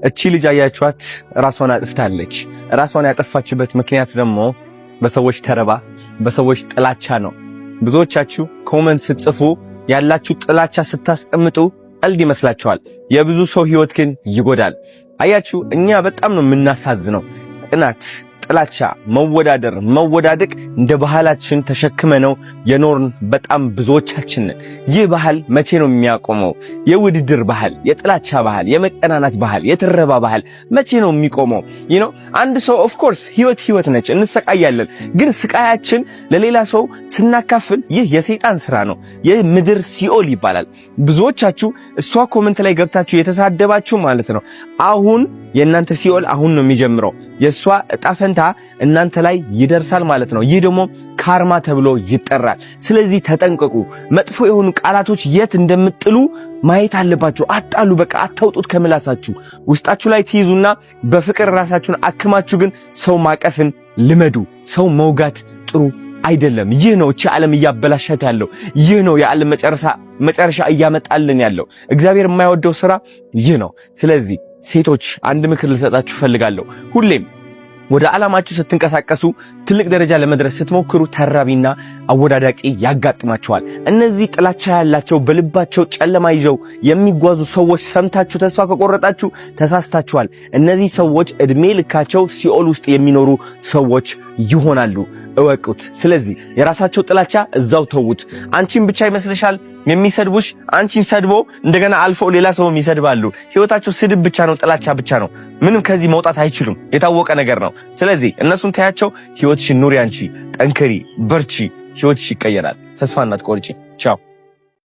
እቺ ልጅ አያችኋት፣ ራሷን አጥፍታለች። ራሷን ያጠፋችበት ምክንያት ደግሞ በሰዎች ተረባ፣ በሰዎች ጥላቻ ነው። ብዙዎቻችሁ comment ስትጽፉ ያላችሁ ጥላቻ ስታስቀምጡ ቀልድ ይመስላችኋል። የብዙ ሰው ህይወት ግን ይጎዳል። አያችሁ፣ እኛ በጣም ነው የምናሳዝነው። ቅናት፣ ጥላቻ፣ መወዳደር፣ መወዳደቅ እንደ ባህላችን ተሸክመነው የኖርን በጣም ብዙዎቻችን ነን። ይህ ባህል መቼ ነው የሚያቆመው? የውድድር ባህል፣ የጥላቻ ባህል፣ የመቀናናት ባህል፣ የተረባ ባህል መቼ ነው የሚቆመው? አንድ ሰው of course ህይወት ህይወት ነች፣ እንሰቃያለን። ግን ስቃያችን ለሌላ ሰው ስናካፍል ይህ የሰይጣን ስራ ነው። የምድር ሲኦል ይባላል። ብዙዎቻችሁ እሷ comment ላይ ገብታችሁ የተሳደባችሁ ማለት ነው፣ አሁን የእናንተ ሲኦል አሁን ነው የሚጀምረው። የእሷ እጣ ፈንታ እናንተ ላይ ይደርሳል ማለት ነው። ይህ ደግሞ karma ተብሎ ይጠራል። ስለዚህ ተጠንቀቁ። መጥፎ የሆኑ ቃላቶች የት እንደምጥሉ ማየት አለባችሁ። አጣሉ፣ በቃ አታውጡት ከምላሳችሁ። ውስጣችሁ ላይ ትይዙና በፍቅር ራሳችሁን አክማችሁ ግን ሰው ማቀፍን ልመዱ። ሰው መውጋት ጥሩ አይደለም። ይህ ነው እቺ ዓለም እያበላሻት ያለው። ይህ ነው የዓለም መጨረሻ እያመጣልን ያለው። እግዚአብሔር የማይወደው ስራ ይህ ነው። ስለዚህ ሴቶች አንድ ምክር ልሰጣችሁ እፈልጋለሁ። ሁሌም ወደ ዓላማችሁ ስትንቀሳቀሱ፣ ትልቅ ደረጃ ለመድረስ ስትሞክሩ ተራቢና አወዳዳቂ ያጋጥማችኋል። እነዚህ ጥላቻ ያላቸው፣ በልባቸው ጨለማ ይዘው የሚጓዙ ሰዎች ሰምታችሁ ተስፋ ከቆረጣችሁ ተሳስታችኋል። እነዚህ ሰዎች እድሜ ልካቸው ሲኦል ውስጥ የሚኖሩ ሰዎች ይሆናሉ፣ እወቁት። ስለዚህ የራሳቸው ጥላቻ እዛው ተዉት። አንቺን ብቻ ይመስልሻል የሚሰድቡሽ? አንቺን ሰድቦ እንደገና አልፎ ሌላ ሰውም ይሰድባሉ። ህይወታቸው ስድብ ብቻ ነው፣ ጥላቻ ብቻ ነው። ምንም ከዚህ መውጣት አይችሉም። የታወቀ ነገር ነው። ስለዚህ እነሱን ተያቸው። ህይወትሽን ኑሪ፣ አንቺ ጠንክሪ፣ በርቺ፣ ህይወትሽ ይቀየራል። ተስፋ እንዳትቆርጪ። ቻው።